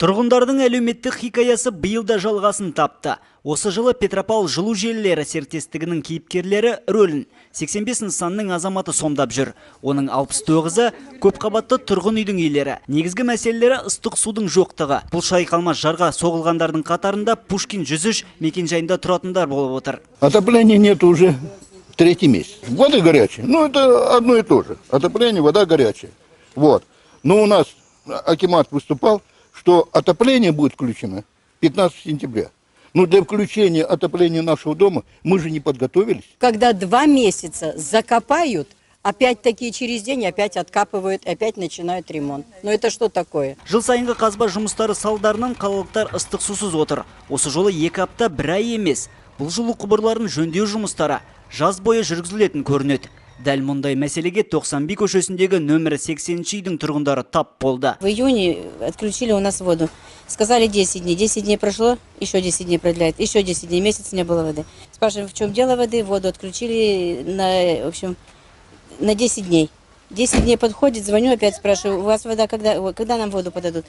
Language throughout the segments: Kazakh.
Тұрғындардың әлеуметтік хикаясы биыл да жалғасын тапты. Осы жылы Петропавл жылу желілері серіктестігінің кейіпкерлері рөлін 85 нысанның азаматы сомдап жүр. Оның 69-ы көпқабатты тұрғын үйдің иелері. Негізгі мәселелері ыстық судың жоқтығы. Бұл шайқалмас жарға соғылғандардың қатарында Пушкин 103 мекенжайында тұратындар болып отыр. Отопления нет уже третий месяц. Вода горячая. Ну, это одно и то же. Отопление, вода горячая. Вот. Но у нас акимат выступал, что отопление будет включено 15 сентября. Но для включения отопления нашего дома мы же не подготовились. Когда 2 месяца закопают, опять-таки через день опять откапывают, опять начинают ремонт. Но это что такое? Жыл сайынғы қазба жұмыстары салдарынан қалалықтар ыстық сусыз отыр. Осы жолы 2 апта 1 ай емес. Бұл жылу құбырларын жөндеу жұмыстары жаз бойы жүргізілетін көрінеді. Дәл мұндай мәселеге 91 көшесіндегі нөмірі 80-ші үйдің тұрғындары тап болды. В июне отключили у нас воду. Сказали 10 дней. 10 дней прошло, еще 10 дней продляют, еще 10 дней, месяц не было воды. Спрашиваем, в чем дело воды, воду отключили на, в общем, на 10 дней. 10 дней подходит, звоню, опять спрашиваю, у вас вода, когда нам воду подадут?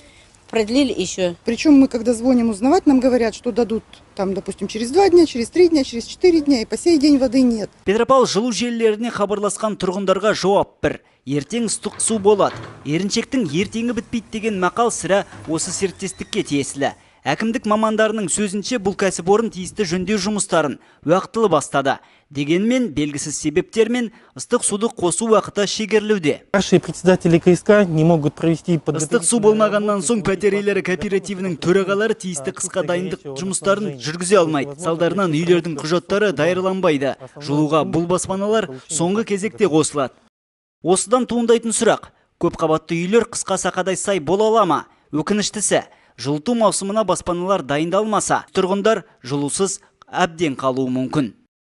Продлили еще. Причем мы, когда звоним узнавать, нам говорят, что дадут, там, допустим, через 2 дня, через 3 дня, через 4 дня, и по сей день воды нет. Петропавл жылу желілеріне хабарласқан тұрғындарға жауап бір. Ертең ыстық су болады. Еріншектің ертеңі бітпейді деген мақал сірә осы серіктестікке тиесілі. Әкімдік мамандарының сөзінше, бұл кәсіпорын тиісті жөндеу жұмыстарын уақытылы бастады. Дегенмен белгісіз себептермен ыстық суды қосу уақыты шегерілуде. Наши председатели КСК не могут провести Ыстық су болмағаннан соң пәтер иелері кооперативінің төрағалары тиісті қысқа дайындық жұмыстарын жүргізе алмайды. Салдарынан үйлердің құжаттары даярланбайды. Жылуға бұл баспаналар соңғы кезекте қосылады. Осыдан туындайтын сұрақ: көпқабатты үйлер қысқа сақадай сай бола ала ма? Өкініштісі, жылыту маусымына баспаналар дайындалмаса, тұрғындар жылусыз әбден қалуы мүмкін.